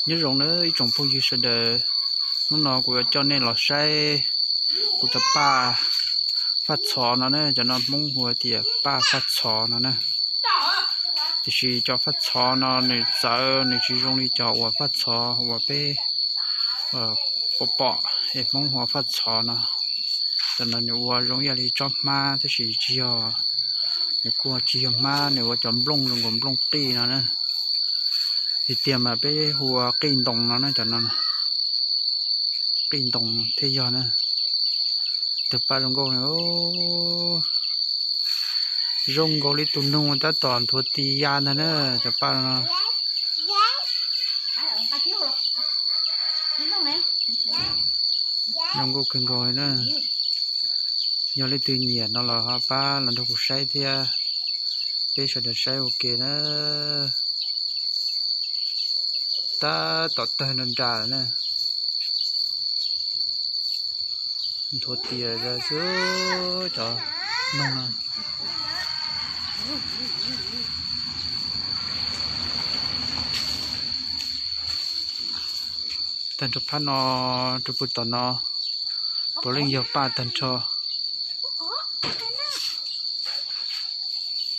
Nyob zoo na ib tsoom phooj ywg sawv daws, hnub no kuv yuav coj nej los saib kuv cov paj faj txhov no na, cov no Hmoob hu tias paj faj txhov no na. Tiam sis cov faj txhov no nws txawv, nws tsis zoo li cov uas faj txhov uas peb pom pom es Hmoob hu faj txhov no. Cov no nws ua zoo ib yam li tsob hmab tab sis tsis yog, nws kuj tsis yog hmab, nws ua cov nplooj zoo nkaus nplooj qij no na. Tiag tiag mas peb hu ua qij ntoo no na, cov no qij ntoo thiaj yog na. Tawg paj zoo nkauj, zoo nkaus li tus noog tab tom nthuav tis ya ntag na, cov paj no. Zoo nkauj kawg nkaus li na. Yog leej twg nyiam no los ho pab los nrog kuv saib thiab, peb sawv daws saib ua ke na. Tab tom tawg nra nra lawm na. Nthuav tias xwb cov noog no. Tag nrho phab no rau puag tom no puav leej yog paj tag nrho.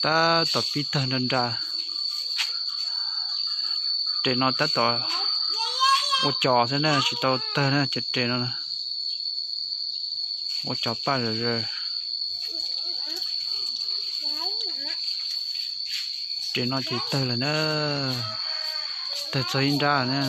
Tab tom pib tawg nra nra. Res no tab tom ua cos xwb na, tsis tau tawg na, cov res no ua cos paj zom zaws. Res no ces tawg lawm na, tawg txog ib nrab na.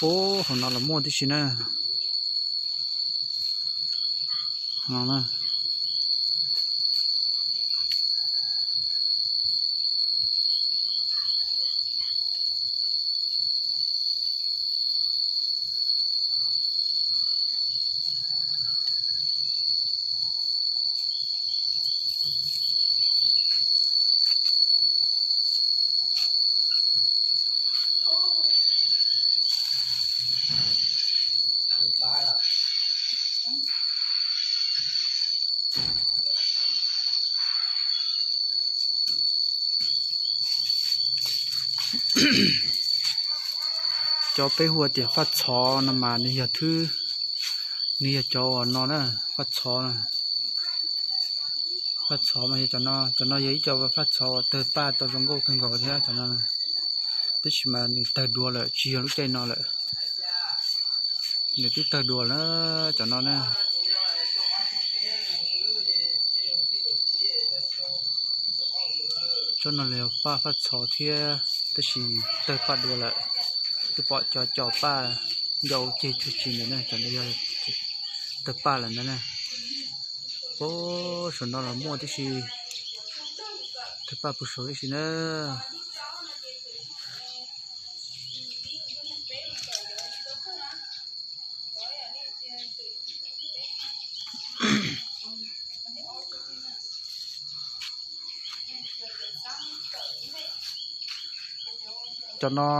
Ub, hauv no los muaj tib si na. Cov peb hu tias faj txhov no mas nws yog thwb, nws yog cov uas no na, faj txhov na. Faj txhov mas yog cov no, cov no yog ib co faj txhov uas tawg paj tau zoo nkauj kawg nkaus thiab cov no. Tab sis mas nws tawg dua lawm, tsis yog lub caij no lawm. Nws twb tawg dua na, cov no na. Tsob no los yog paj faj txhov thiab, tab sis tawg paj dua lawm. Twb pom cov cos paj ncau ceg tsuj tsis ntawd na, cov no yog tawg paj lawm ntawd na. Ub, saum no los muaj tib si, tawg paj puag saud tib si na. Cov no,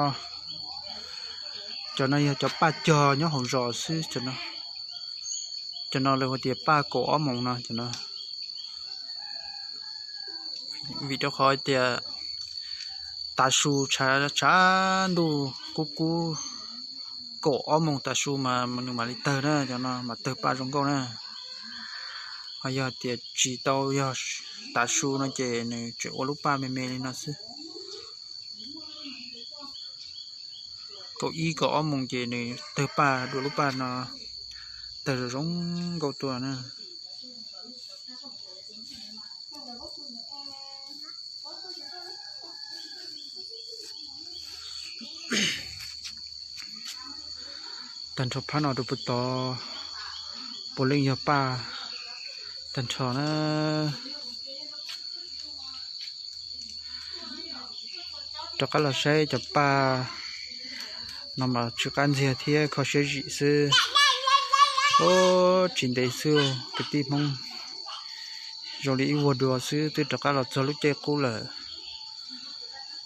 cov no yog cov paj cog nyob hauv zos xwb. Cov no lawv hu tias paj kaum ob moos no, cov no. Vim rau qhov tias tav su tshav tshav ntuj kub kub, kaum ob moos tav su mas nws mam li tawg na, cov no mas tawg paj zoo nkauj na. Ho yog tias tsis tau yog tav su no ces nws tseem ua lub paj me me li no xwb. Kaum ib kaum ob moos ces nws tawg paj dua lub paj no, tawg zoo zoo nkauj tuaj na. Tag nrho phab no rau puag tod puav leej yog paj tag nrho na. Rov qab los saib cov paj no mas tsw qab ntxiag thiab kho siab zim xwb. Ub, tsis ntev xwb kwv tij Hmoob. Zoo li ib vuag dua xwb twb rov qab los txog lub caij qub lawm.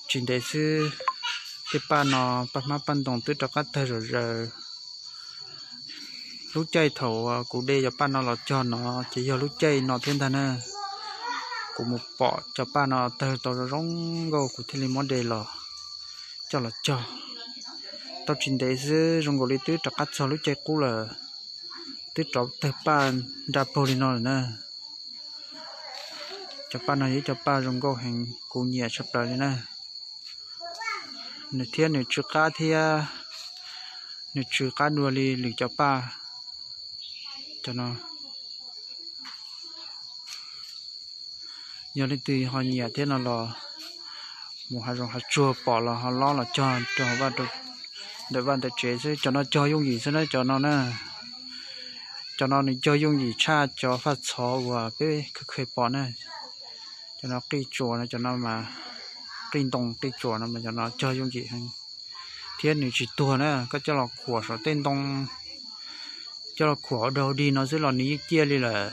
Tsis ntev xwb, tej paj no, paj hmab paj ntoos twb rov qab tawg zom zaws. Lub caij thaum kuv de cov paj no los cog no ces yog lub caij no thiab ntag na. Kuv mus pom cov paj no tawg tau zoo zoo nkauj kuv thiaj li muab de los coj los cog. Tau tsis ntev xwb zoo nkaus li twb rov qab txog lub caij qub lawm, twb rov tawg paj nra paug li no lawm na. Cov paj no yog ib cov paj zoo nkauj heev, kuv nyiam tshaj plaws li na. Nws thiab nws tsw qab thiab, nws tsw qab dua li lwm cov paj. Cov no yog leej twg ho nyiam thiab no los mus hav zoov hav tsuag pom los ho lob los cog rau hauv ntawm vaj ntawm tsev xwb. Cov no cog yooj yim xwb na, cov no na. Cov no nws cog yooj yim tshaj cov faj txhov uas peb kheev kheev pom na. Cov no qij tsuas no, cov no mas qij ntoo qij tsuas no mas cov no cog yooj yim heev. Thiab nws tsis tuag na, koj coj los khuam saum tej ntoo, coj los khuam ua dog dig no xwb los nws yeej ciaj li lawm.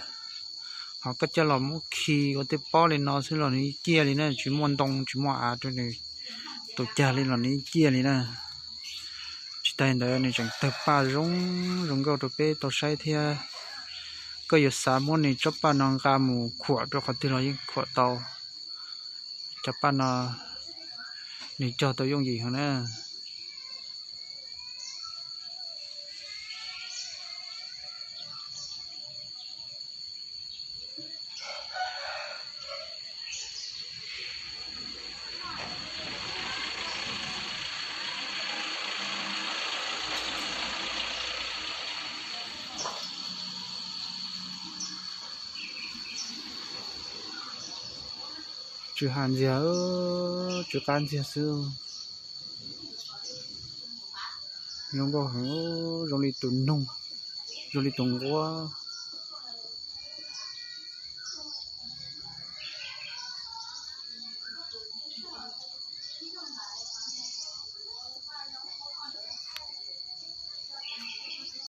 Ho koj coj los muab khi ua tej pob li no xwb los nws yeej ciaj li na, tsis muaj ntoo tsis muaj av rau nws tus cag li los nws yeej ciaj li na. Tsis tas ntawd nws tseem tawg paj zoo zoo nkauj rau peb tau saib thiab. Koj yuav xav muab nws tsob paj no nqa mus khuam rau qhov twg los yeej khuam tau. Cov paj no nws cog tau yooj yim heev na. Tsw ha ntxiag, tsw qab ntxiag xwb. Zoo nkauj heev, zoo li tus noog, zoo li tus nquab.